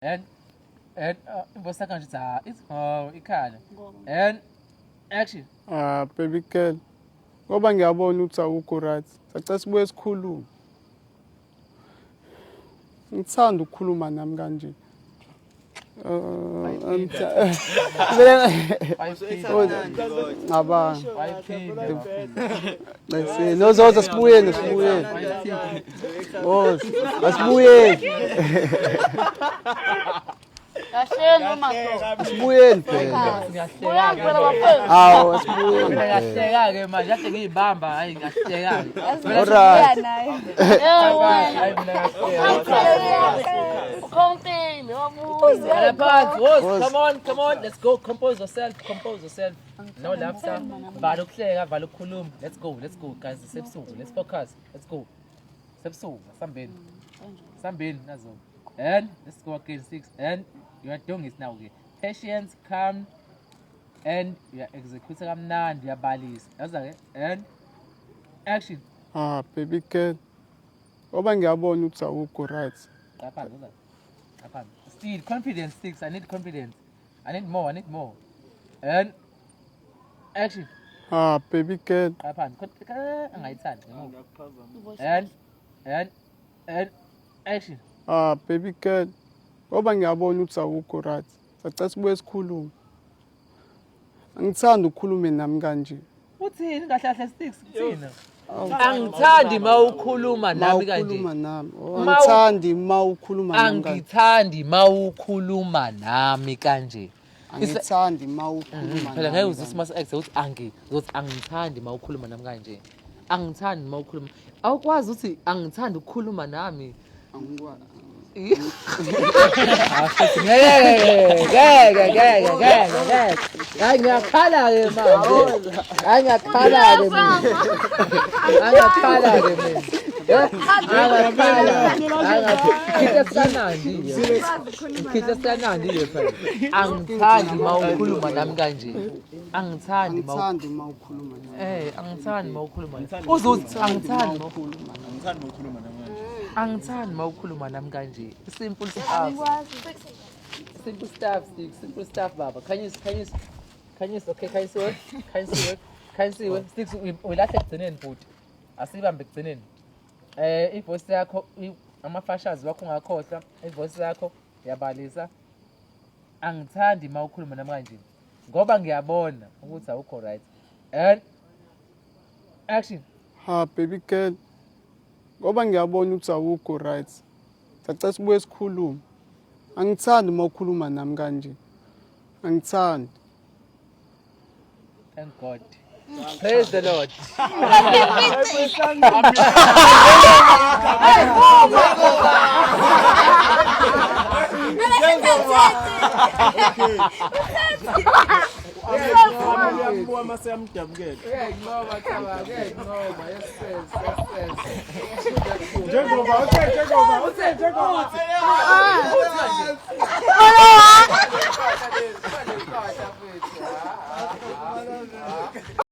And ivoice yakho nje ithi ah, ithi oh ikhala. And action. Ah baby girl. Ngoba ngiyabona ukuthi awukho right. Sacela sibuye sikhulume. Ngithanda ukukhuluma nami kanje. Ngabanga. Nozoza sibuyeni sibuyeni. Boss, asibuyeni. Kahleni umaso. Asibuyeni phela. Buyani phela bafethu. Hawu asibuyeni. Mina ngiyahleka ke manje, kade ngiyibamba, hayi ngiyahleka ke. Alright. Eh wena. Hayi mina ngiyahleka. Ukhontile wabuya. Hlala phansi, woz, come on, come on, let's go, compose yourself, compose yourself. No laughter. Vala ukuhleka, vala ukukhuluma. Let's go, let's go guys, sebusuku. Let's focus. Let's go. Sebusuku, asambeni. Sambeni nazo. And let's go again six and you are doing it now ke. Patience, calm and you are execute kamnandi uyabalisa. Yaza ke and action. Ah baby girl. Ngoba ngiyabona ukuthi awukho right. Qapha yoza. Qapha. Still confidence six. I need confidence. I need more, I need more. And action. Ah baby girl. Qapha. Angayithandi ngemuva. And action. Ah baby girl. Ngoba ngiyabona ukuthi awukho right. Sacela sibuye sikhulume. Angithandi ukukhulume nami kanje. Uthini kahle kahle sticks kuthina? Angithandi mawukhuluma nami kanje. Mawukhuluma nami. Oh, Ma- Angithandi mawukhuluma nami kanje. Angithandi mawukhuluma nami kanje. Angithandi mawukhuluma Phela nami. ngeke uzwe uma ex uthi angi uzothi angithandi mawukhuluma nami kanje. Angithandi mawukhuluma. Awukwazi ukuthi angithandi ukukhuluma nami. Angikwazi. Ngeke ngeke ngeke ngeke ngeke. Hayi ngiyakhala ke manje. Hayi ngiyakhala ke mina. Hayi ngiyakhala ke mina. Hayi ngiyakhala. Hayi ngiyakhala. Sikanandi ke. Ngikhihle sikanandi ke phela. Angithandi mawukhuluma nami kanje. Angithandi mawu Angithandi mawukhuluma nami. Eh, angithandi mawukhuluma. Uzothi angithandi mawukhuluma. Angithandi ukukhuluma namanje. Angithandi mawukhuluma nami kanje. Simple stuff. Simple stuff, Steve. Simple stuff baba. Khanyisa, khanyisa. Khanyisa, okay, khanyisiwe. Khanyisiwe. Khanyisiwe. Sticks uyilahle ekugcineni bhuti. Asibambe ekugcineni. Eh, ivoice yakho amafashazi wakho ungakhohlwa, ivoice yakho yabalisa. Angithandi mawukhuluma nami kanje. Ngoba ngiyabona ukuthi awukho right. And action. Ha baby girl. Ngoba ngiyabona ukuthi awukho right. Sacela sibuye sikhulume. Angithandi uma ukhuluma nami kanje. Angithandi. Thank God. Praise the Lord. Uyabuka mase yamdabukela. Njengoba uthe njengoba uthe njengoba.